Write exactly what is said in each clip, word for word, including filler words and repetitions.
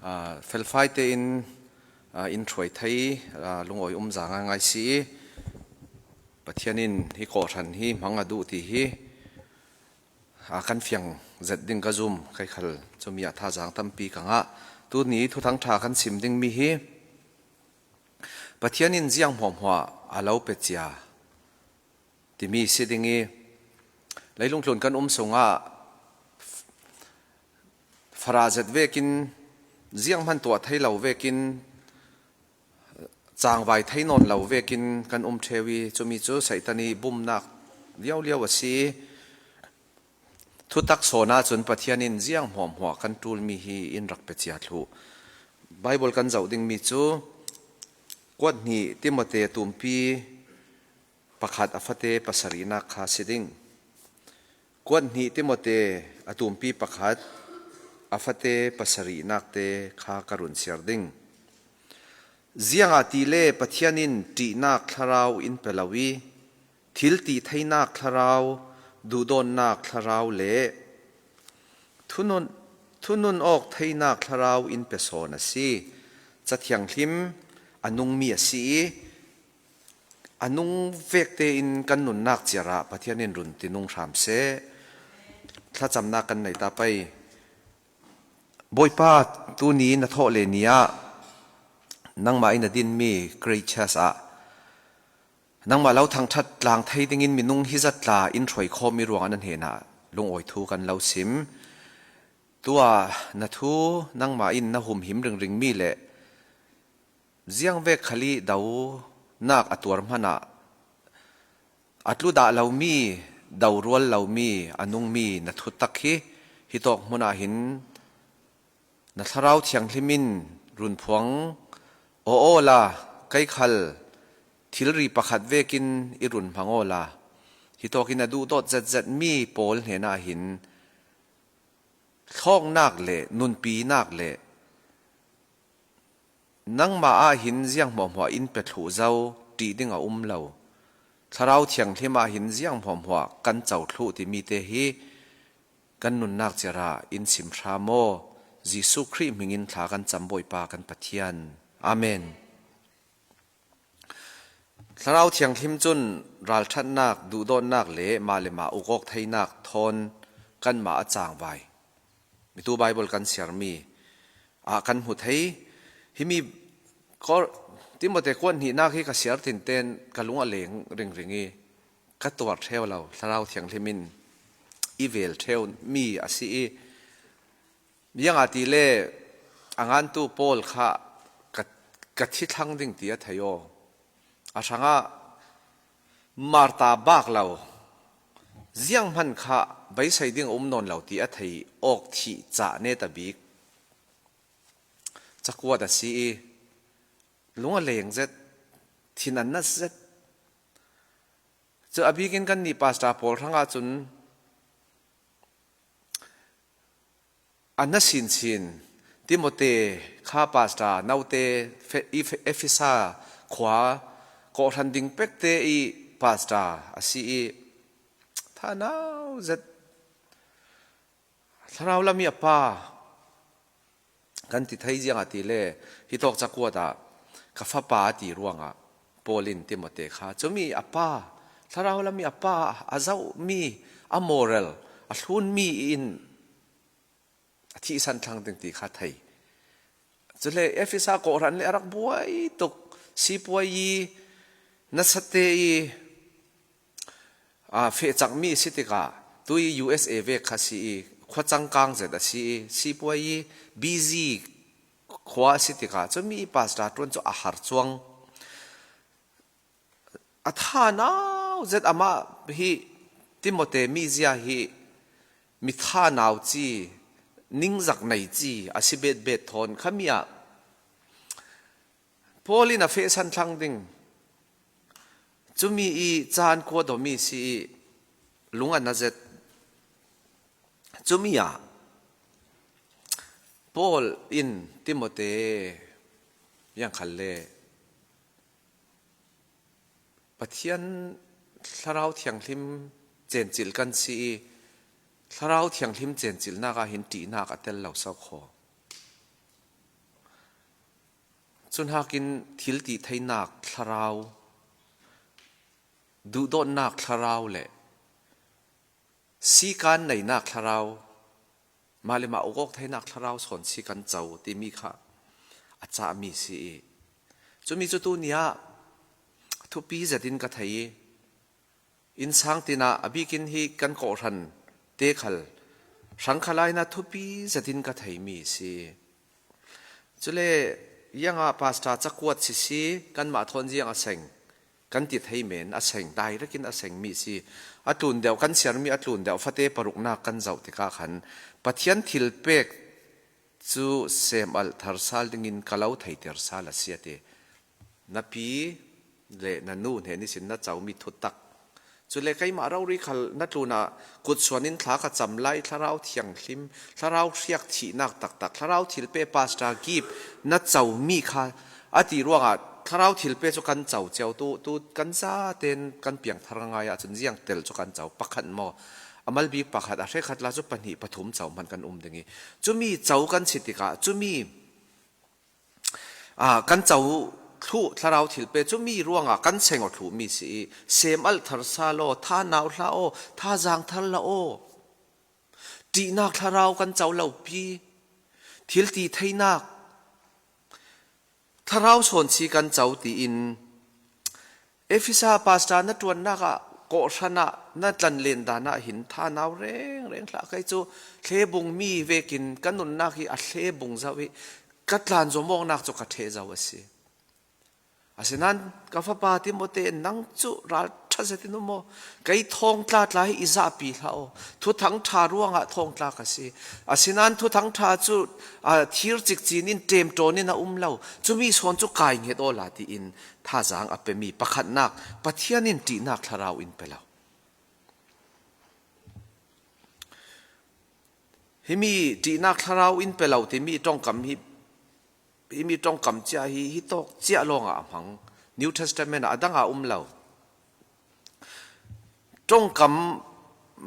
Aa, felfai tein, aa, in hruai thei, aa, lungawi um za ngaingai si i, Pathian in hi kawhhran hi hmang a duh ti hi, aa, kan fiang zet ding ka zum, kei khal cumi ah thazang tampi ka ngah. Tuni thuthang tha kan sim ding mi hi Pathian in ziang hmuahhmuah a lo pe cia timi si ding i, leilung tlun kan um sungah fara zet vekin, zianghman tuah thei lo vekin, changvai thei nawn lo vekin kan um theu i, cumi cu Satan i bumnak liauliau a si i, thutak sawn ahcun Pathian in ziang hmuahhmuah kan ṭulmi hi in rak pe cia thluh. Baibal kan zoh dingmi cu Kuat hnih Timote tumpi pakhat a fate pasarihnak kha si ding. Kuat hnih Timote a tumpi pakhat a fate pasarihnak te kha ka run siar ding. Ziangahtile Pathian in ṭihnak thlarau in pe lo i, thil ti theinak thlarau, duhdawtnak thlarau le thunun, thunun awk theinak thlarau in pe sawn a si. Ca thianghlim a nungmi a si i, a nung vek tein kan nunnak ciarah Pathian in run ti nung hram seh. Thlacamnak kan nei ta pei. Bawipa, tuni na thawh le ni ah nangmah in a dinmi Great Church ah nangmah lo thangṭhat tlang thei dingin minung hi zat tla in hruai khawm i ruangah na hnenah lungawi thu kan lo sim. Tuah na thu nangmah in na humhim ringring mi le ziangvek khal i donak a tuar hmanah a tlu dah lomi, do rual lomi, a nungmi na thutak hi hitawk hmunah hin na Thlarau Thianghlim in run phuang aw awla, kei khal thilri pakhat vekin i run hmang awla, hitawkin a duhdawt zetzetmi pawl hnenah hin thlawknak le nunpinak le nangmah ah hin ziang hmuahhmuah in pe thluh zo, ṭih ding a um lo. Thlarau Thianghlim ah hin ziang hmuahhmuah kan co thluh timi te hi kan nunnak ciarah in sim hram aw. Jesuh Khrih hmingin thla kan cam Bawipa kan Pathian. Amen. Thlarau Thianghlim cun ralṭhatnak, duhdawtnak le mah le mah ukawk theinak thawn kanmah a cangvai. Mitu Baibal kan siarmi ah kan hmu thei. Himi Kor-, Timote kuat hnihnak hi ka siar tinten ka lung a leng ringring i, ka tuar ṭheu lo, Thlarau Thianghlim in i vel ṭheu mi a si i, ziangahtile a ngantu Paul kha ka, ka thi thlang ding ti a thei aw. A hrangah marta bak lo, zianghman kha beisei ding a um nawn lo ti a thei awk thih cah neta bik cakuat a si i, lung a leng zet, thin a nat zet. Cu a bikin kannih pastor pawl hrangah cun a na sinsin Timote kha pastor, note Fe-, i Fe-, Efesa khua kawhhran ding pekte i pastor a si i, thanau zet, thlarau lam i a pa kan ti thei, ziangahtile hitawk cakuat ah ka fapa a ti ruangah Paul in Timote kha cumi a pa, thlarau lam i a pa, a zohmi, a moral, a hlunmi in a thihsan thlang ding ti kha thei. Cule Efesa kawhhran le a rak buai tuk, sipuai i, nasate i, aa, fehcakmi si tikah, tui U S A vek kha si i, khuacangkang zet a si i, sipuai i, busy khua a si tikah, cumi pastor ṭuan cu a har cuang. A thanau zet amah hi, Timote mizia hi mi thanau ci, ningzak nei ci a si betbet thawn khami ah Paul in a fehsan thlang ding, cumi i caan kuat awmi si i, lung a na zet, cumi ah Paul in Timote, ziang khal le Pathian Thlarau Thianghlim cencil kan si i, Thlarau Thianghlim cencilnak ah hin ṭihnak a tel lo so kho. Cun hakin thil tih theinak thlarau, duhdawtnak thlarau le sikan neinak thlarau, mah le mah ukawk theinak thlarau sawn si kan co timi kha a cahmi si i, cumi cu tuni ah thupi zetin ka thei i, innsang tinah a bikin hi kan kawhhran te khal hrang kha lainah thupi zetin ka theimi si. Cule ziangah pastor cakuat sisi kanmah thawn ziang a seng kan ti thei men, a seng, direct in a sengmi si. A tlun deuh, kan siarmi a tlun deuh fate paruknak kan zoh tikah khan Pathian thil pek cu semalh thar sal dingin ka lo theiter sal a si a ti. Na pi le na nu hnen ihsin na comi thutak, cule keimah rori khal na tlunah kutsuan in thla ka cam lai, Thlarau Thianghlim, Thlarau hriak thihnak taktak, Thlarau thilpe pastor gift na comi kha a ti ruangah Thlarau thilpe cu kan co cio, tu, tu kan zaten kan piangthar ngaingai ahcun ziang tel cu kan co, pakhat maw, a malbik pakhat, a hrekhat la cu pahnih pathum co hmanh kan um ding i, cumi co kan si tikah cumi aa, kan co thluh Thlarau thilpe cumi ruangah kan seng aw thluhmi si i, semalh thar sal aw, thanau hlah aw, thazaang thar la aw, ṭihnak thlarau kan co lopi, thil ti theinak thlarau sawn si kan co tiin, Efesa pastor na ṭuannak ah, kawhhran ah na tlanlen dan ah hin thanau rengreng hlah. Kei cu hlebungmi vekin ka nunnak hi a hlebung zoh i ka tlan zuam awknak cu ka ṭheh zo a si. Asinain ka fapa Timote, nang cu ralṭha zetin um aw. Kei thawngtla tla hi i zahpi hlah aw. Thuthang ṭha ruangah thawngtla ka si. Asinain Thuthang ṭha cu, aa, thir cikcin in ṭemṭawn in a um lo. Cumi sawn cu kai hnget awla tiin thazaang a pemi pakhatnak, Pathian in ṭihnak thlarau in pe lo. Himi ṭihnak thlarau in pe lo timi ṭongkam hi, himi ṭongkam cia hi, hi tawk cia lawngah a hmang. New Testament ah a dang ah a um lo. Ṭongkam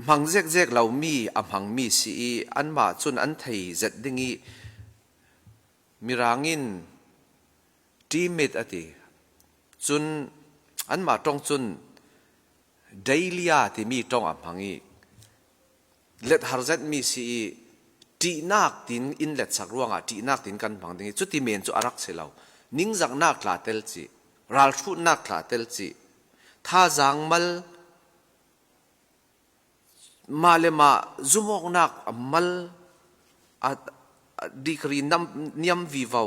hmang zekzek lomi a hmangmi si i, anmah cun an thei zet ding i, Mirang in timid a ti. Cun anmah ṭong cun deilia timi ṭong a hmang i, lethar zetmi si i, ṭihnak tin in letsak ruangah ṭihnak tin kan hmang ding i, cuti men cu a rak si lo. Ningzaknak tla tel cih, ralhrutnak tla tel cih, thazaang mal, mah le mah zumawknak a mal, a, a degree nam, niam vivo,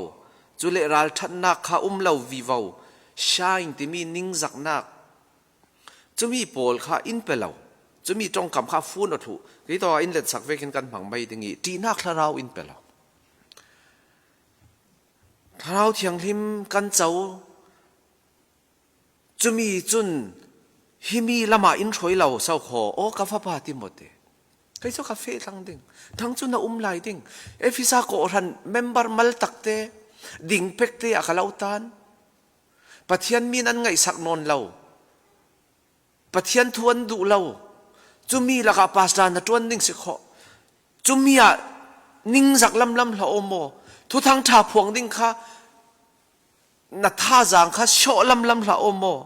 cule ralṭhatnak kha um lo vivo, shine timi ningzaknak, cumi pawl kha in pe lo. Cumi ṭongkam kha fun aw thluh. Kei tawh in letsak vekin kan hmang mai ding i, ṭihnak thlarau in pe lo. Thlarau Thianghlim kan co, cumi cun himi lamah in hruai lo so khaw, aw ka fapa Timote. Kei cu ka feh thlang ding. Nang cu na um lai ding. Efesa kawhhran member mal takte, ding pekte a ka lo tan. Pathian min an ngaihsak nawn lo. Pathian thu an duh lo. Cumi lakah pastor na ṭuan ding si khawh. Cumi ah ningzak lamlam hlah aw maw? Thuthang ṭha phuang ding kha na thazaang kha sawh lamlam hlah aw maw?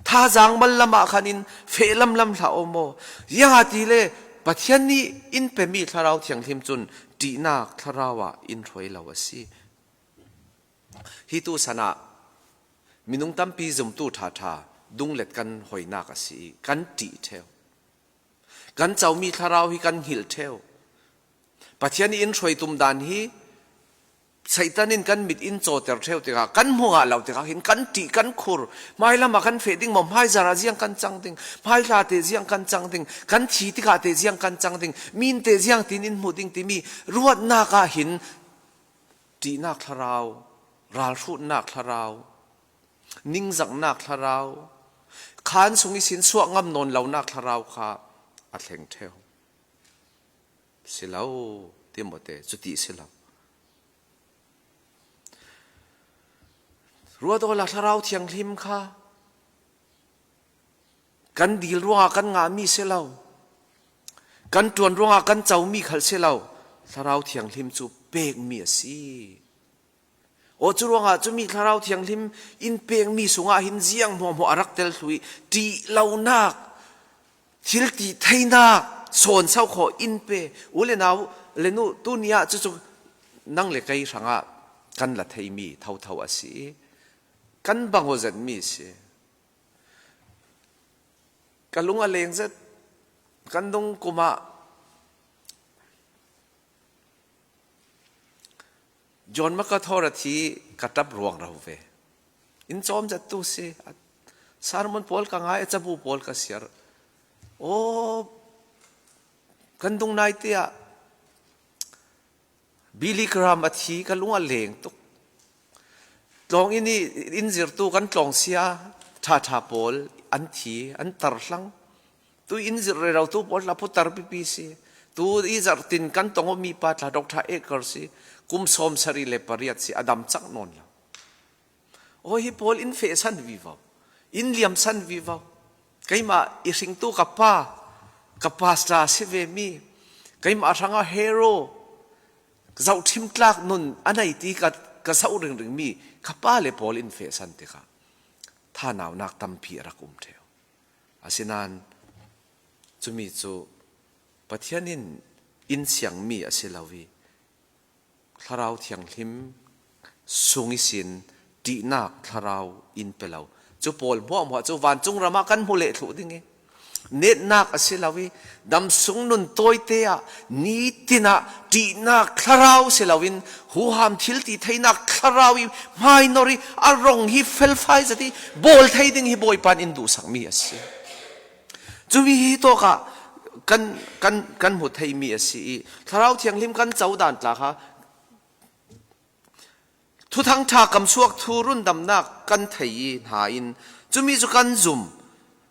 Thazaang mal lamah khan in feh lamlam hlah aw maw? Ziangahtile Pathian nih in pemi Thlarau Thianghlim cun ṭihnak thlarau ah in hruai lo a si. Hi tu san ah minung tampi zumtu ṭhaṭha dunglet kan hoinak a si i kan ṭih ṭheu. Kan comi thlarau hi kan hngilh ṭheu. Pathian ih in hruai tum dan hi Satan in kan mit in cawter ṭheu tikah, kan hmu ngah lo tikah hin kan ṭih, kan khur. Hmailam ah kan feh ding maw? Hmaizarh ah ziang kan cang ding? Hmaitla te ziang kan cang ding? Kan thi tikah te ziang kan cang ding? Min te ziang tin in hmu ding timi ruatnak ah hin ṭihnak thlarau, ralhrutnak thlarau, ningzaknak thlarau, khaan sung ihsin suak ngam nawn lonak thlarau kha a thleng ṭheu. Si lo, Timote, cuti si lo. Ruat awla Thlarau Thianghlim kha kan dil ruangah kan ngahmi si lo, kan ṭuan ruangah kan comi khal si lo, Thlarau Thianghlim cu pekmi a si. Aw, curuangah cumi Thlarau Thianghlim in pekmi sungah hin ziang hmuahhmuah a rak tel thlu ih, ṭih lonak, thil tih theinak sawn saukhawh in pe. U le nau le nu, tuni ah cucu nang le kei hrangah kan la theimi thotho a si ih, kan bang aw zetmi a si. Ka lung a leng zet. Kan dung kumah John MacArthur a thi ka ṭap ruang ro ve. In cawm zet tu si. A sermon pawl ka ngai, a cabu pawl ka siar. Aw, kan dung nai tiah Billy Graham a thi ka lung a leng tuk. Tlawng inn ih in zirtu kan tlawngsia ṭhaṭha pawl an thi, an tar hlang. Tu in zir rerotu pawl tla phutar pipi si. Tu ih zarh tin kan tong awmi pa tla Doctor Eggers si. Kum sawmsarih le pariat si, a dam cak nawn lo. Aw, hi pawl in fehsan vivo, in liamsan vivo. Keimah i hringtu ka pa, ka pastor a si vemi, keimah hrangah hero, zohṭhim tlak nun a nei ti ka, ka zoh ringringmi ka pa le pawl in fehsan tikah thanaunak tampi a rak um ṭheu. Asinain cumi cu Pathian in in siangmi a si lo ih, Thlarau Thianghlim sung ihsin ṭihnak thlarau in pe lo. Cu pawl hmuahhmuah cu vancung ramah kan hmu leh thluh ding ih, netnak a si lo ih, damsung nun tawite ah nitin ah ṭihnak thlarau si loin, huham thil tih theinak thlarau ih hmainor ih a rong hi felfai zet ih bawl thei ding hi Bawipa in in duhsakmi a si. Cumi hi tawkah kan, kan, kan hmu theimi a si ih, Thlarau Thianghlim kan co dan tla kha Thuthang ṭha kamsuak thu rundamnak kan thei ih hna in, cumi cu kan zum.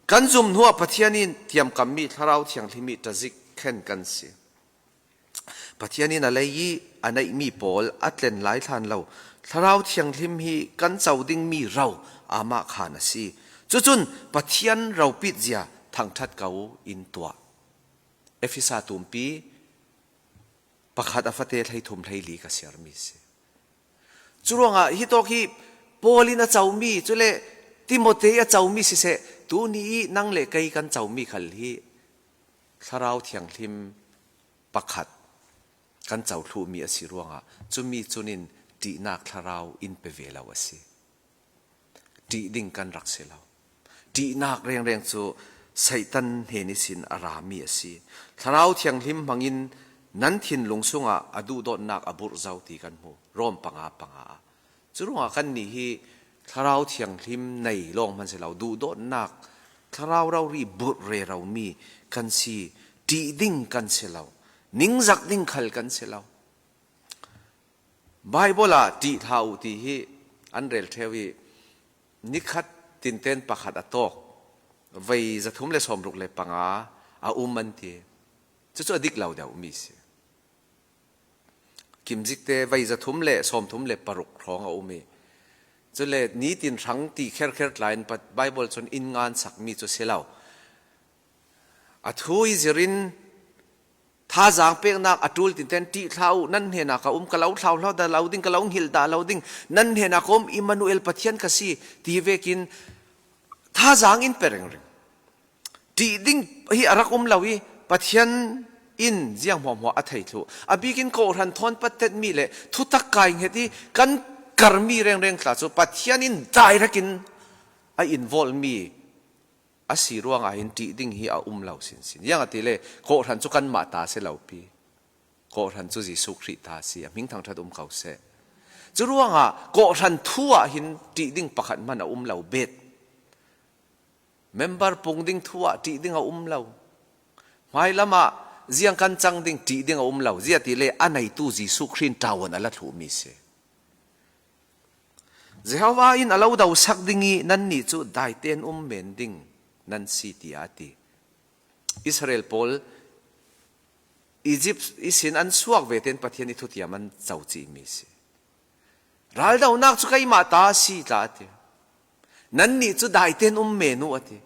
Kan zum hnuah Pathian in thiamkammi Thlarau Thianghlim ih ṭazik khen kan si. Pathian in a lei ih a neihmi pawl a tlen lai hlan lo Thlarau Thianghlim hi kan co dingmi ro amah khan a si. Cucun Pathian ropit zia thangṭhat ko in tuah. Efesa tumpi pakhat a fate hleithum hleili ka siarmi si. Curuangah hitawk hi Paul in a comi, cule Timote a comi siseh, tuni ih nang le kei kan comi khal hi Thlarau Thianghlim pakhat kan co thluhmi a si ruangah, cumi cun in ṭihnak thlarau in pe ve lo a si. Ṭih ding kan rak si lo. Ṭihnak rengreng cu Satan hnen ihsin a rami a si. Thlarau Thianghlim hmangin nan thinlung sungah a duhdawtnak a burh zo ti kan hmu. Rom panga panga ah. Curuangah kannih hi Thlarau Thianghlim nei lawng hman si lo, duhdawtnak thlarau rori burh reromi kan si. Ṭih ding kan si lo. Ningzak ding khal kan si lo. Baibal ah ṭih hlah uh ti hi an rel ṭheu ih, nikhat tinten pakhat a tawk, vei zathum le sawmruk le panga a um an ti. Cucu a dik lo deuhmi si. Kimzikte vei zathum le sawmthum le paruk hrawng a um ih, cule nitin hrang ti kherkher tla in Baibal cun in ngansakmi cu si lo. A thu ih zirin thazaang peknak a ṭul tinten ṭih hlah uh, nan hnenah ka um, ka lo thlauhlo dah lo ding, ka lo nghilh dah lo ding, nan hnenah ka um, Immanuel Pathian ka si, ti vekin thazaang in pe ringring. Ṭih ding hi a rak um lo ih Pathian in ziang hmuahhmuah a thei thluh. A bikin kawhhran thawn pattetmi le thutak kai nghet ih kan karmi rengreng tla cu Pathian in direct in a involve mi a si ruangah hin ṭih ding hi a um lo sinsin. Ziangahtile kawhhran cu kanmah ta si lo pi. Kawhhran cu Jesuh Khrih ta a si, a hming thangṭhat um ko seh. Curuangah kawhhran thu ah hin ṭih ding pakhat hman a um lo bet. Member pung ding thu ah ṭih ding a um lo. Hmailam ah ziang kan cang ding ṭih ding a um lo. Ziahtile a neitu Jesuh Khrih in ṭawn a la thluhmi si. Jehovah in a lo dosak ding ih nannih cu daiten um men ding nan si, tiah a ti. Israel pawl Egypt ihsin an suak vetein Pathian ih thutiam an co cihmi si. Raldonak cu keimah ta a si tla a ti. Nannih cu daiten um men uh a ti.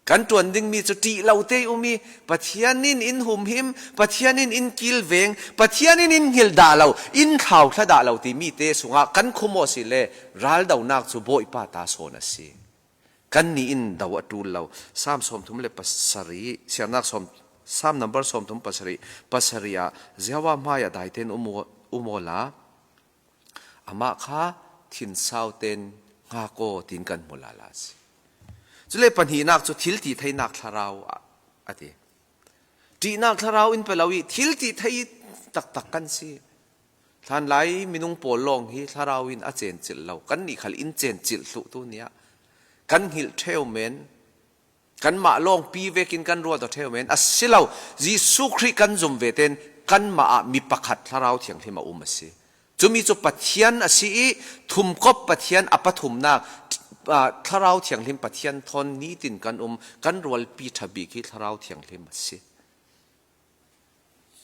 Kan ṭuan ding mi cu ṭih lo te um i, Pathian in in humhim, Pathian in in kilveng, Pathian in in hngilh dah lo, in thlauthla dah lo ti mi te sungah kan khum aw si le, raldonak cu Bawipa ta sawn a si. Kannih in do a ṭul lo. Psalm sawmthum le pasarih, siarnak sawm, Psalm number sawmthum pasarih, pasarih ah, Jehovah hmaiah daitein um aw, um awla, amah kha thinsau tein hngak aw, tiin kan hmu lala a si. Cule pahnihnak cu thil ti theinak thlarau a, a ti. Ṭihnak thlarau in pe lo i thil ti thei taktak kan si. Hlanlai minung pawl lawng hi thlarau in a cencilh lo. Kannih khal in cencilh thluh tu nih ah kan hngilh ṭheu men, kanmah lawngpi vekin kan ruat aw ṭheu men. A si lo, Jesuh Khrih kan zum ve tein kanmah ah mi pakhat Thlarau Thianghlim a um a si. Cumi cu Pathian a si i, thumkop Pathian a pathumnak, aa, Thlarau Thianghlim Pathian thawn nitin kan um, kan rualpi ṭha bik hi Thlarau Thianghlim a si.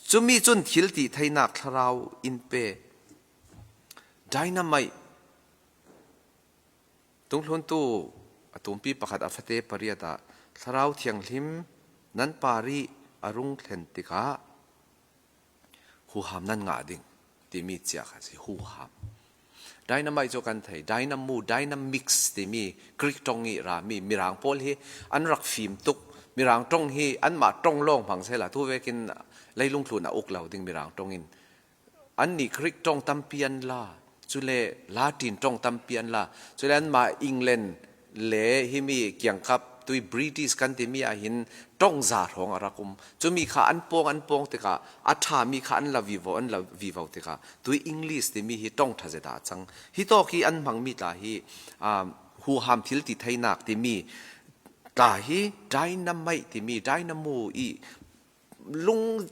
Cumi cun thil ti theinak thlarau in pe. Dynamite. Tunghluntu a tumpi pakhat a fate pariat ah Thlarau Thianghlim nan parih a rung thlen tikah huham nan ngah ding timi cia kha si, huham. Dynamite cu kan thei, dynamo, dynamics timi Greek ṭong i rami mirang pawl hi an rak fim tuk. Mirang ṭong hi anmah ṭong lawng hmang sehla, tu vekin leilung tlun a uk lo ding mirang ṭong in annih Greek ṭong tampi an la, cule Latin ṭong tampi an la, cule anmah England le himi kiangkap tui British kan timi ah hin ṭong za hrawng a rak um. Cumi kha an pawng, an pawng tikah a ṭhami kha an la vivo, an la vivo tikah tui English timi hi ṭong ṭha zet ah a cang. Hitawk hi an hmangmi tla hi, um, huham thil ti theinak timi tla hi dynamite timi, dynamo i lung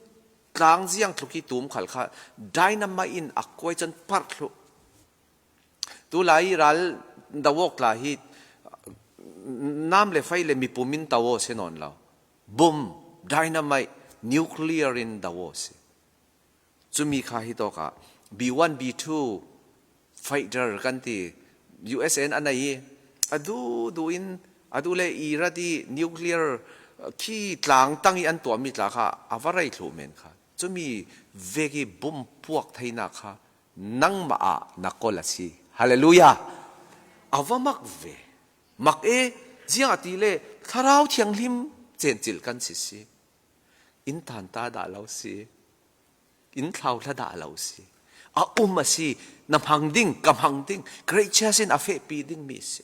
tlang ziang tluk i tum khal kha dynamite in a kuai cun parh thluh. Tulai i ral do awk tla hi nam le fai le mipum in do aw si nawn lo. Bom, dynamite, nuclear in do aw si. Cumi kha hitawk ah B one, B two fighter kan ti, U S A in a nei i, a duh duh in, a duh le Iran i nuclear, uh, khi tlang tang i an tuahmi tla kha a va rei thluh men kha. Cumi vek i bom puak theinak kha nangmah ah na kawl a si. Hallelujah! A va mak ve. Mak e, ziangahtile Thlarau Thianghlim cencilh kan si si. In tan ta dah lo si. In thlauthla dah lo si. A um a si. Na hmang ding, ka hmang ding, Gracious in a fehpi dingmi si.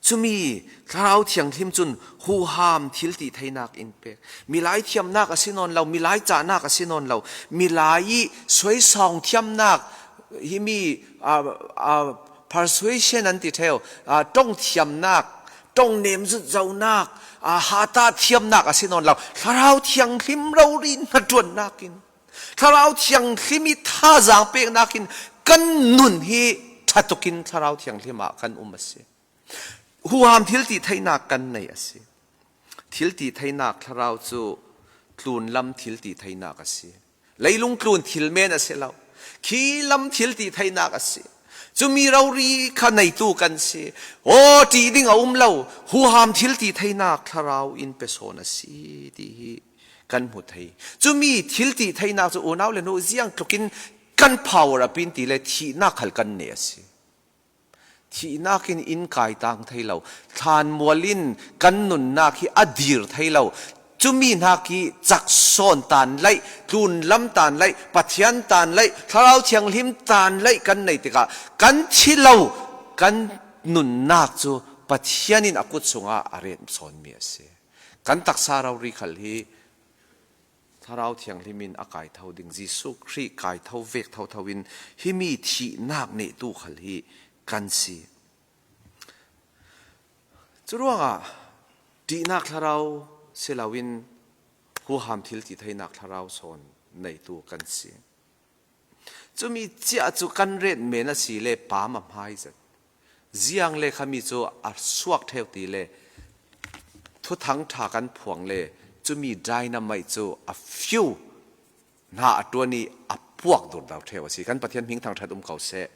Cumi Thlarau Thianghlim cun huham thil ti theinak in pek. Milai thiamnak a si nawn lo, milai cahnak a si nawn lo, milai i suaisawng thiamnak, himi, aa, aa, persuasion an ti ṭheu, aa, ṭong thiamnak, ṭong nem zutzonak, aa, hata thiamnak a si nawn lo, Thlarau Thianghlim rori hnaṭuannak in, Thlarau Thianghlim i thazaang peknak in kan nun hi ṭha tukin Thlarau Thianghlim ah kan um a si. Huham thil ti theinak kan nei a si. Thil ti theinak thlarau cu tlunlam thil ti theinak a si. Leilung tlun thil men a si lo. Khi lam thil ti theinak a si. Cumi rori kha neitu kan si. Aw, ṭih ding a um lo. Huham thil ti theinak thlarau in pe sawn a si, ti hi kan hmu thei. Cumi thil ti theinak cu unau le nu ziang tlukin kan power a pin ti le thihnak khal kan nei a si. Thihnak in in kaitang thei lo. Thlanmual in kan nunnak hi a dir thei lo. Cumi hnak hi caksawn tan laih, tlunlam tan laih, Pathian tan laih, Thlarau Thianghlim tan laih kan nei tikah kan thi lo, kan nunnak cu Pathian in a kut sungah a ret sawnmi a si. Kan taksa rori khal hi Thlarau Thianghlim in a kaitho ding, Jesuh Khrih kaitho vek thotho in himi thihnak nehtu khal hi kan si. Curuangah ṭihnak thlarau si loin huham thil ti theinak thlarau sawn neitu kan si. Cumi cia cu kan ret men a si le pam a hmai zet. Ziang le khami cu a suak ṭheu ti le Thuthang ṭha kan phuang le cumi dynamite cu a fiu hna a ṭuan i a puak dur do ṭheu a si. Kan Pathian hming thangṭhat um ko seh.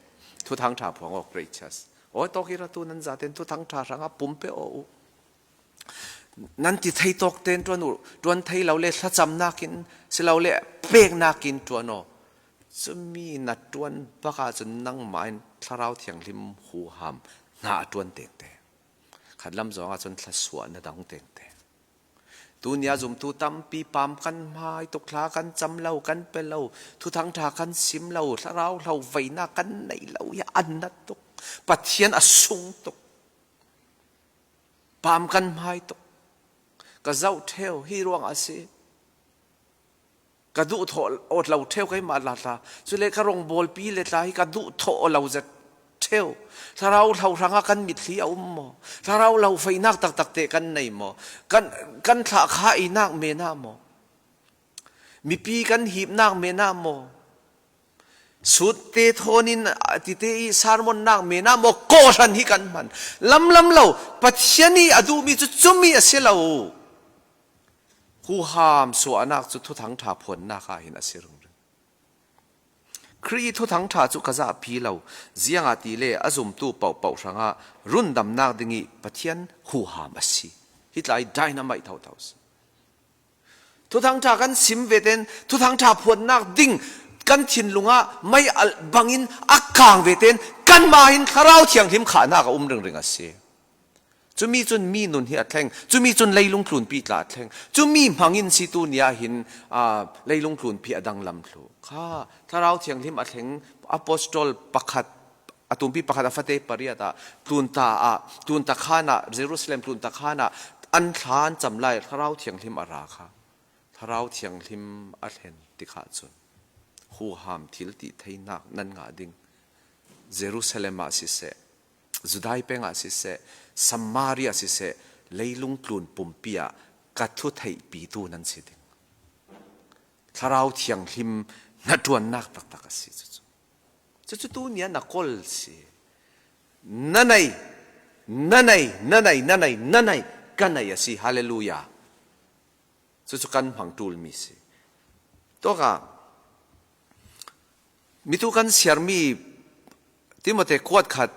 Thuthang ṭha phuang aw, Gracious. Aw, tawk i ratu nan zaten Thuthang ṭha hrangah pum pe aw uh. Nan ti thei tawk ten ṭuan uh, ṭuan thei lo le thlacamnakin si lo le peknakin ṭuan aw. Cumi na ṭuan bak ahcun nangmah in Thlarau Thianghlim huham hna a ṭuan tengte. Khatlam zong ahcun thlasuah na dang tengte. Tunia zumtu tampi pam kan hmai tuk, thla kan cam lo, kan pe lo, thuthang ṭha kan sim lo, thlarau hlo veinak kan nei lo, hi a nat tuk. Pathian a sung tuk. Pam kan hmai tuk. Ka zoh ṭheu, hi ruang a si. Ka duh thawh awt lo ṭheu keimah la tla. Cule ka rawngbawlpi le tla hi ka duh thawh lo zet ṭheu. Thlarau hlo hrangah kan mitthli a um maw? Thlarau hlo veinak taktak te kan nei maw? Kan, kan thlah kha einak menah maw? Mipi kan hipnak menah maw? Sutte thawnin a tite i sermonnak menah maw? Kawhhran hi kan hman. Lamlam lo. Pathian i a duhmi cu cumi a si lo. Huham suahnak cu thuthang ṭha phuannak ah hin a si ringring. Khrih i thuthang ṭha cu ka zahpi lo, ziangahtile a zumtu pohpoh hrangah rundamnak ding i Pathian huham a si. Hi tlai dynamite thotho si. Thuthang ṭha kan sim ve ten, thuthang ṭha phuannak ding kan thinlung ah mei alh bangin a kang ve ten, kanmah hin Thlarau Thianghlim khahnak a um ringring a si. Cumi cun mi nun hi a thleng, cumi cun leilung tlunpi tla a thleng. Cumi hmangin si tu ni ah hin, aa, leilung tlunpi a danglam thlu. Kha, Thlarau Thianghlim a thleng apostol pakhat, a tumpi pakhat a fate pariat ah, tlunta ah, tlunta khan ah, Jerusalem tlunta khan ah, an thla an cam lai, Thlarau Thianghlim a ra kha. Thlarau Thianghlim a thlen tikah cun huham thil tih theinak nan ngah ding. Jerusalem ah siseh, Judai peng ah siseh, Samaria ah siseh, leilung tlun pumpi ah ka thu theihpitu nan si ding. Thlarau Thianghlim hnaṭuannak taktak a si cucu. Cucu tu ni ah na kol si. Na nei, na nei, na nei, na nei, na nei, ka nei a si. Hallelujah. Cucu kan hmang ṭulmi si. Tawkah mitu kan siarmi Timote kuat khat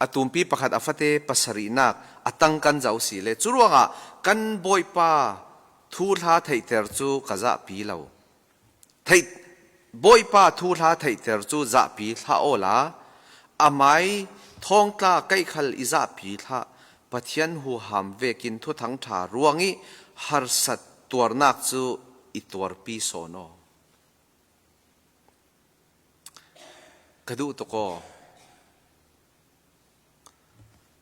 a tumpi pakhat a fate pasarihnak a tang kan zoh si le. Curuangah kan Bawipa thuhla theihter cu ka zahpi lo. Theih, Bawipa thuhla theihter cu zahpi hlah awla, amai thawngtla kei khal i zahpi hlah. Pathian huham vekin thuthang ṭha ruang i harsat tuarnak cu i tuarpi sawn aw. Ka duh tuk aw.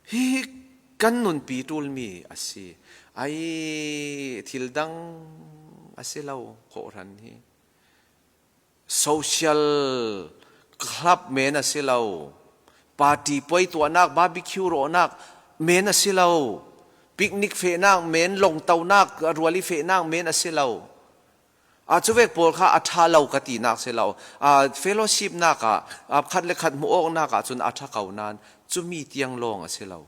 Hi kan nunpi ṭulmi a si. Ai, thil dang a si lo, kawhhran hi. Social club men a si lo. Party poi tuahnak, barbecue rawhnak men a si lo. Picnic fehnak men, lawngtonak, rual i fehnak men a si lo. Aa, cuvek pawl kha a ṭha lo ka tinak si lo. Aa, fellowship nak ah, aa, khat le khat hmuh awknak ah cun a ṭha ko nain cumi tiang lawng a si lo.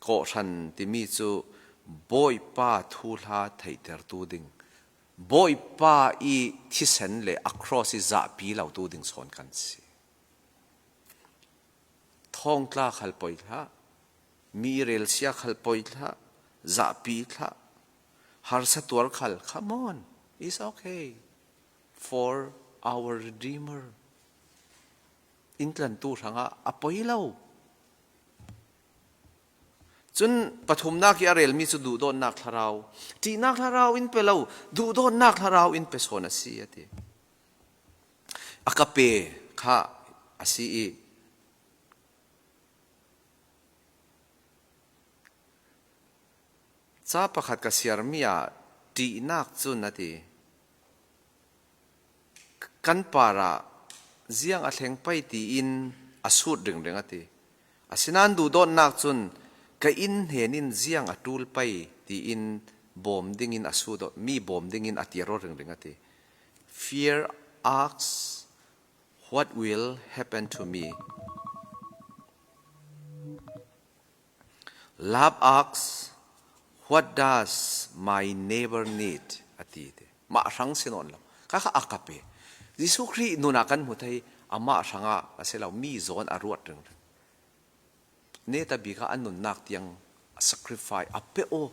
Kawhhran timi cu Bawipa thuhla theihtertu ding, Bawipa i thisen le a cross i zahpi lotu ding sawn kan si. Thawngtla khal poi hlah, mi relsia khal poi hlah, zahpi hlah, harsa tuar khal, come on, it's okay for our Redeemer. Intlantu hrangah a poi lo. Cun pathumnak i a relmi cu duhdawtnak thlarau, ṭihnak thlarau in pe lo, duhdawtnak thlarau in pe sawn a si, a ti. Agape kha a si i, ca pakhat ka siarmi ah ṭihnak cun a ti, kan parah ziang a thleng pei tiin a sut ringring a ti. Asinain duhdawtnak cun ka inn hnen in ziang a ṭul pei tiin bawm dingin a sut, mi bawm dingin a tiar aw ringring a ti. Fear asks, "What will happen to me?" Love asks, "What does my neighbor need?" a ti te. Mah hrang si nawn lo. Kha kha agape. Jesuh Khrih nunah kan hmu thei, amah hrangah a si lo, mi zawn a ruat ringring. Neta bik ah a nunnak tiang a sacrifice a pe aw,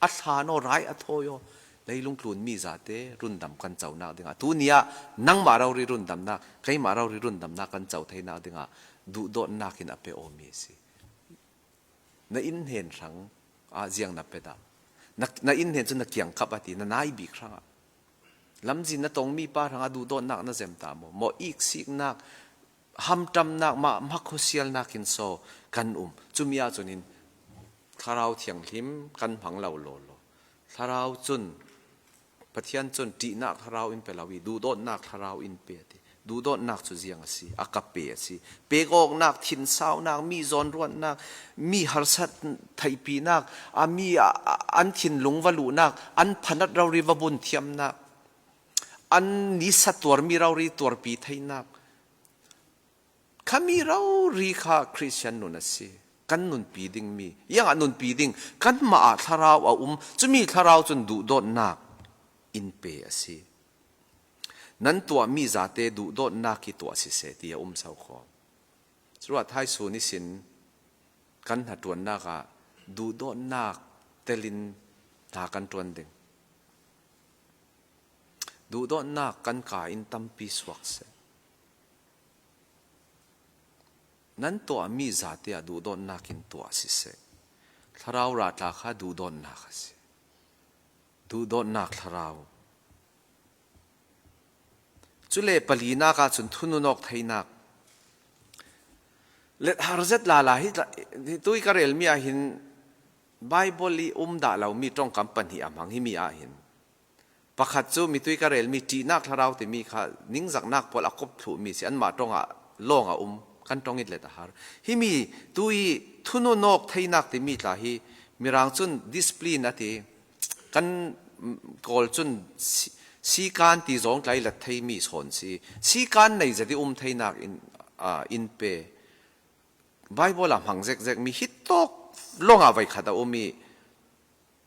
a thlan aw, rai a thawi aw. Leilung tlun mi zate rundam kan conak dingah, tuni ah nangmah rori rundamnak, keimah rori rundamnak kan co theinak dingah duhdawtnak in a pe aw mi a si. Na inn hnen hrang ah ziang na pe dah? Na, na inn hnen cu na kiangkap a ti, na nai bik hrangah. Lamzin na tongmi pa hrangah duhdawtnak na zem ta maw? Maw iksiknak, hamṭamnak, mah hmakhuasialnak in so kan um. Cumi ahcun in Thlarau Thianghlim kan hmang lo lawlaw. Thlarau cun, Pathian cun ṭihnak thlarau in pe lo i, duhdawtnak thlarau in pe a ti. Duhdawtnak cu ziang a si, a ka pe a si. Pek awknak, thinsaunak, mi zawnruatnak, mi harsat theihpinak, a mi a, a, an thinlung va luhnak, an phanat rori va bunthiamnak, an nisa tuarmi rori tuarpi theinak. Khami rori kha Khristian nun a si. Kan nunpi dingmi, iangah nunpi ding, kanmah ah thlarau a um, cumi thlarau cun duhdawtnak in pe a si. Nan tuahmi zate duhdawtnak i tuah siseh, ti a um saukhawm. Curuah thaisun ihsin kan hnaṭuannak ah duhdawtnak telin hna kan ṭuan ding. Duhdawtnak kan ka in tampi suak seh. Nan tuahmi zate ah duhdawtnak in tuah siseh. Thlarau ra tla kha duhdawtnak a si. Duhdawtnak thlarau. Cule palinak ahcun thununawk theinak. Let har zet lala hi tla-, hi tui ka relmi ah hin Baibal i um dah lomi ṭongkam pahnih a hmang himi ah hin. Pakhat cu mitui ka relmi ṭihnak thlarau timi kha ningzaknak pawl a kop thluhmi si, anmah ṭongah lawng a um, kan ṭong in let a har. Himi tui thununawk theinak timi tla hi Mirang cun discipline a ti. Kan Kawl cun si-, sikan ti zawng tla i let theimi sawn si. Sikan nei zet i um theinak in, aa, in pe. Baibal ah hmang zekzek mi hi tawk lawngah voikhat a um i,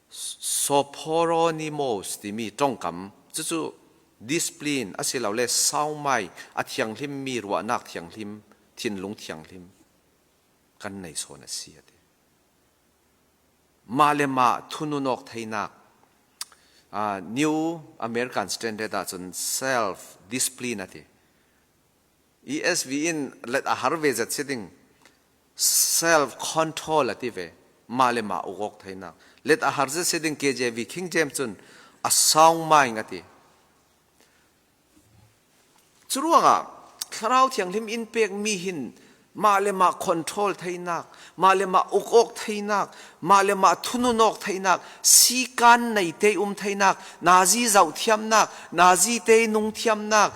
Sophronimos timi ṭongkam, cucu discipline a si lo le, saumai, a thianghlim mi ruahnak thianghlim, thinlung thianghlim kan nei sawn a si a ti. Mah le mah thununawk theinak, aa, New American Standard ahcun self discipline a ti. E S V in let a har ve zet si ding, self control a ti ve, mah le mah ukawk theinak. Let a har zet si ding, K J V, King James cun a sound mind a ti. Curuangah Thlarau Thianghlim in pekmi hin mah le mah control theinak, mah le mah ukawk theinak, mah le mah thununawk theinak, sikan neite um theinak, nazi zohthiamnak, nazi te nungthiamnak,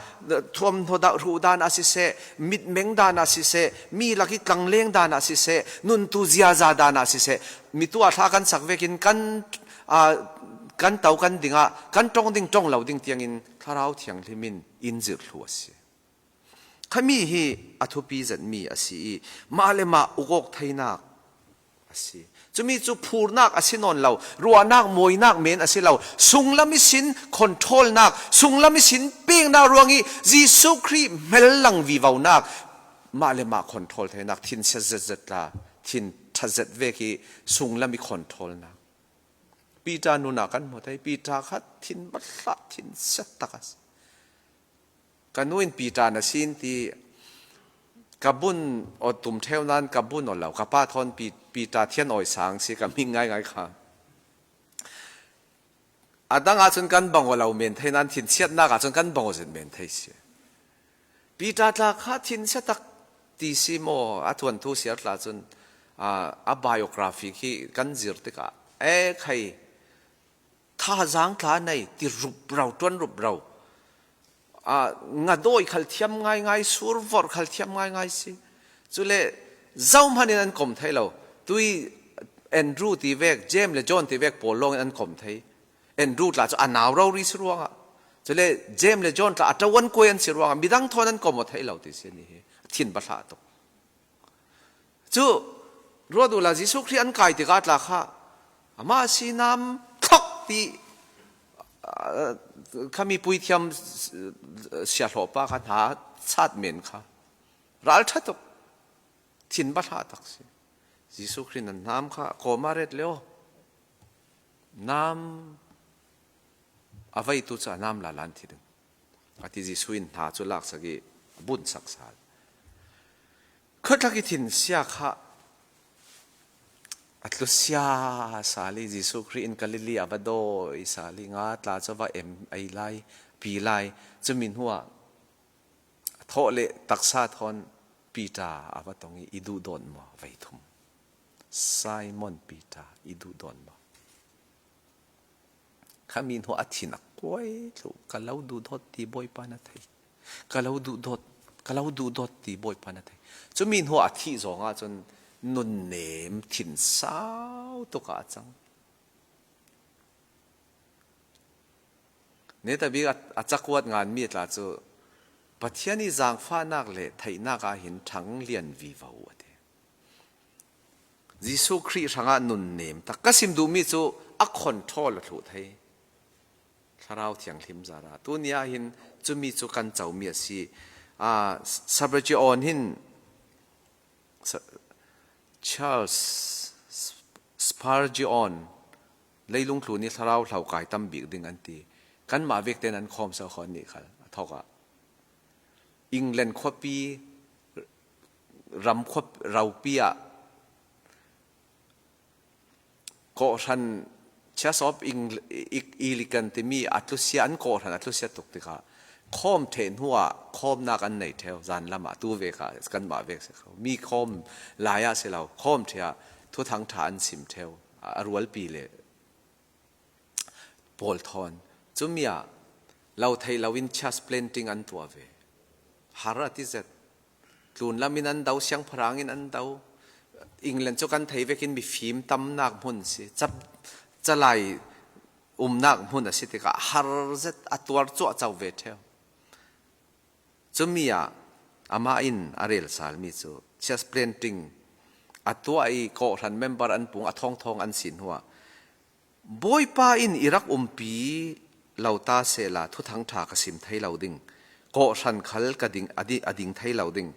thuamhnaw hruh dan ah siseh, mitmeng dan ah siseh, mi lak i tlangleng dan ah siseh, nuntu ziaza dan ah siseh, mi tu ah thla kan sak vekin kan, aa, kan to kan dingah, kan ṭong ding ṭong lo ding tiangin Thlarau Thianghlim in in zirh thlu a si. Khami hi a thupi zetmi a si i, mah le mah ukawk theinak a si. Cumi cu phurnak a si nawn lo, ruahnak, mawinak men a si lo, sunglam ihsin controlnak, sunglam ihsin peknak ruang i Jesuh Khrih hmel lang vivonak, mah le mah control theinak, thin siat zetzet tla, thin ṭhat zet vek i sunglam i controlnak. Peter nun ah kan hmu thei, Peter kha thin bahlah, thin siat tak a si. Ka nu in Peter na sin ti, ka bun aw tum ṭheu nain ka bun aw lo, ka pa thawn Pi-, Peter thian awi sang si ka hming ngaingai kha. A dang ahcun kan bang aw lo men thei nain thinsiatnak ahcun kan bang aw zet men thei si. Peter tla kha thinsiatak ti si maw, a thuanthu siar tla cun, aa, a biography khi kan zir tikah, e khai, thazaang tla nei, ti rup ro, ṭuan rup ro. Aa, ngadawi khal thiam ngaingai, survorh khal thiam ngaingai si. Cule zohman in an kom thei lo. Tui Andrew ti vek, James le John ti vek pawl lawngin an kom thei. Andrew tla cu a nau rori si ruangah. Cule James le John tla a ṭuan kuai an si ruangah midang thawn an kom aw thei lo ti si, nih hi a thin bahlah tuk. Cu ruat uhla Jesuh Khrih an kai tikah tla kha amah a si nam thok ti, aa, khami puithiam siahlawhpa kha hna chat men kha ralṭha tuk, thin bahlah tak si. Jesuh Khrih in a nam kha kawm a ret le aw, nam a veitu cu a nam lala an thi ding, a ti. Jesuh in hna cu laksak i a bunsak sal. Khuatlak i thinsia kha a tlusia sal i, Jesuh Khrih in Galilee a va dawi sal i, nga tla cu va em ei lai, pi lai. Cumi hnuah a thawh le taksa thawn Peter a va tong i, "I duhdawt maw?" Vei thum. "Simon Peter, i duhdawt maw?" Khami hnu a thin a kuai thluh, "Ka lo duhdawt ti Bawipa na thei. Ka lo duhdawt, ka lo duhdawt ti Bawipa na thei." Cumi hnu a thih zong ahcun nunnem thinsau tuk ah a cang. Netabik a, a cakuat nganmi tla cu Pathian i zaangfahnak le theihnak ah hin ṭhang lian vivo a ti. Jesuh Khrih hrangah nunnem tak ka sim duhmi cu a control a thluh thei. Thlarau Thianghlim zarah tuni ah hin cumi cu kan comi a si. Aa, Spurgeon hin, Sa-, Charles Spurgeon, leilung tlun i thlarau hlokai tam bik ding an ti. Kanmah vek tein an khawm so kho nih khal a thawk ah. England khuapi, ram khuap-, ropi ah kawhhran, Church of Eng-, Eng-, Anglican timi a tlusia, an kawhhran a tlusia tuk tikah khawm ṭheh hnuah khawmnak an nei ṭheu. Zanlam ah, tu vek ah kanmah vek si kho, mi khawm lai ah si lo, khawm ṭheh ah Thuthang ṭha an sim ṭheu, a rualpi le pawl thawn. Cumi ah lo theih loin church planting an tuah ve. Har a ti zet. Tlunlam in an do, siangpahrang in an do. England cu kan thei vekin mifim tamnak hmun si, ca-, calai umnak hmun a si tikah har zet a tuar cuahco ve ṭheu. Cumi ah amah in a rel salmi cu church planting a tuah i kawhhran member an pung, a thawngthawng an si hnuah, "Bawipa in i rak umpi lo ta sehla Thuthang ṭha ka sim thei lo ding, kawhhran khal ka ding, a di-, a ding thei lo ding,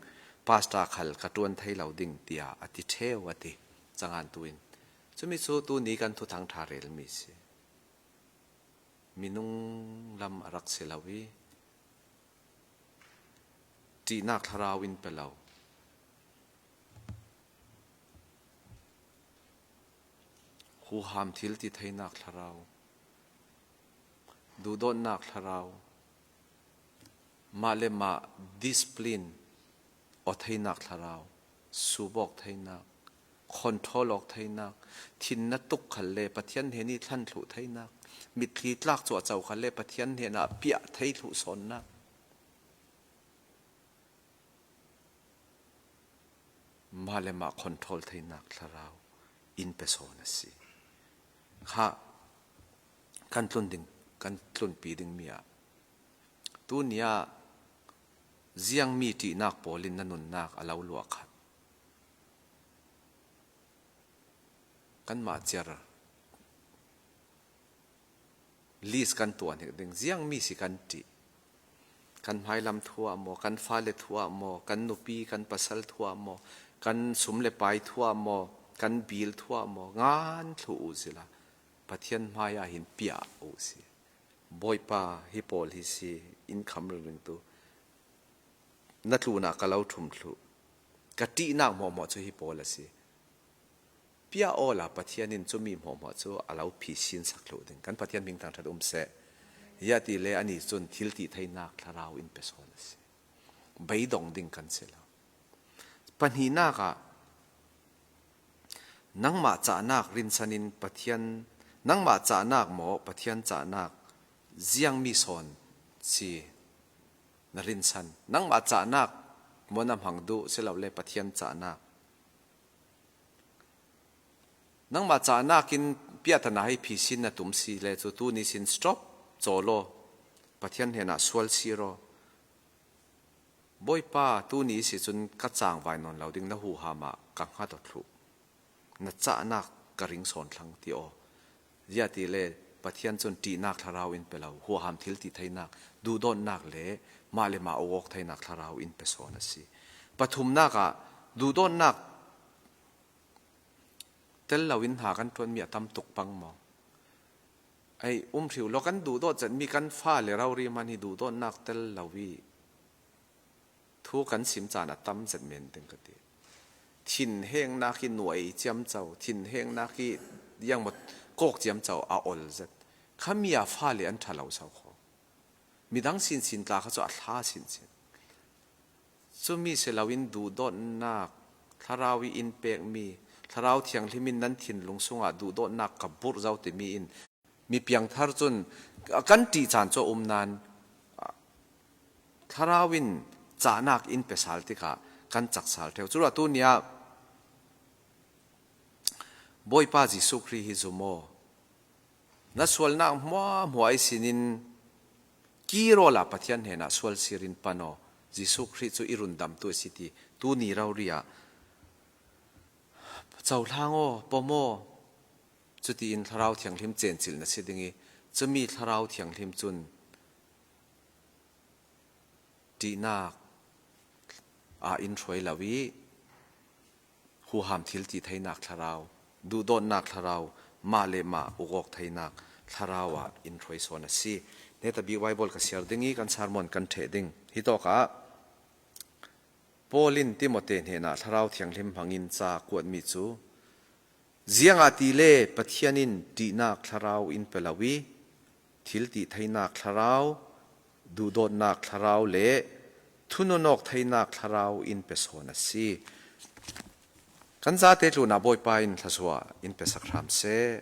pastor khal ka ṭuan thei lo ding," tiah a ti ṭheu a ti. Cangan tu in cumi cu tuni kan Thuthang ṭha relmi si. Minung lam a rak si lo i, ṭihnak thlarau in pe lo. Huham thil ti theinak thlarau, duhdawtnak thlarau, mah le mah discipline aw theinak thlarau, sup awk theinak, control awk theinak, thinna tuk khal le Pathian hnen i thlan thluh theinak, mitthli tlak cuahco khal le Pathian hnenah piah thei thluh sawnnak, mah le mah control theinak thlarau in pe sawn a si. Kha kan tlun ding, kan tlunpi dingmi ah, tuni ah ziangmi ṭihnak pawl in na nunnak a lo luah khat? Kanmah ciar list kan tuah hnik ding, ziangmi si kan ṭih. Kan hmailam thu ah maw, kan fale thu ah maw, kan nupi, kan pasal thu ah maw, kan sum le pai thu ah maw, kan bil thu ah maw, ngan thluh uh sila, Pathian hmai ah hin piah uh si. "Bawipa, hi pawl hi si, in kham ringring tu, na tlunah ka lo ṭhum thluh, ka ṭihnak hmuahhmuah cu hi pawl a si." Piah awla Pathian in cumi hmuahhmuah cu a lo phisin sak thluh ding. Kan Pathian hming thangṭhat um seh. Ziah ti le ani cun thil ti theinak thlarau in pe sawn a si. Beidong ding kan si lo. Pahnihnak ah, nangmah cahnak rinsan in Pathian, nangmah cahnak maw Pathian cahnak, ziangmi sawn si na rinsan? Nangmah cahnak maw na hmang duh, silole Pathian cahnak? Nangmah cahnak in piahtana hei phisin na tum si le cu tuni sin stop, caw law, Pathian hnenah sual si raw. "Bawipa, tuni si cun ka cangvai nawn lo ding, na huham ah ka hngat aw thluh, na cahnak ka ring sawn thlang," ti aw. Ziah ti le Pathian cun ṭihnak thlarau in pe lo, huham thil ti theinak, duhdawtnak le mah le mah awk theinak thlarau in pe sawn a si. Pathumnak ah, duhdawtnak Tel loin hna kan ṭuanmi a tam tuk pang maw? Ei, um hriu law, kan duhdawt zetmi kan fale rori hmanh hi duhdawtnak tel lo i thu kan sim caan a tam zet men ding ka ti. Thinhengnak hi nuai ciamco, thinhengnak hi ziangmaw kawk ciamco a ol zet. Khami a fale an ṭha lo so kho. Midang sinsin tla kha cu a hla sinsin. Cumi si loin duhdawtnak, Thlarau i in pekmi, Thlarau Thianghlim in nan thinlung sungah duhdawtnak ka burh zo timi in mi piangthar cun kan ṭih caan cu a um nain Thlarau in cahnak in pe sal tikah kan cak sal ṭheu. Curuah tu ni ah Bawipa Jesuh Khrih hi zum aw. Na sualnak hmuahhmuah ihsin in kir awla Pathian hnenah sual sir in pan aw. Jesuh Khrih cu i rundamtu a si ti tu ni rori ah cohlang aw, pom aw, cutiin Thlarau Thianghlim cencilh na si ding i, cumi Thlarau Thianghlim cun ṭihnak ah in hruai lo i, huham thil ti theinak thlarau, duhdawtnak thlarau, mah le mah ukawk theinak thlarau ah in hruai sawn a si. Hnetabik Baibal ka siar ding i kan sermon kan ṭheh ding. Hitawkah Paul in Timote hnenah Thlarau Thianghlim hmangin ca kuatmi cu, ziangahtile Pathian in ṭihnak thlarau in pe lo i, thil ti theinak thlarau, duhdawtnak thlarau le thununawk theinak thlarau in pe sawn a si. Kan zate tlunah Bawipa in thluasuah in pe sak hram seh.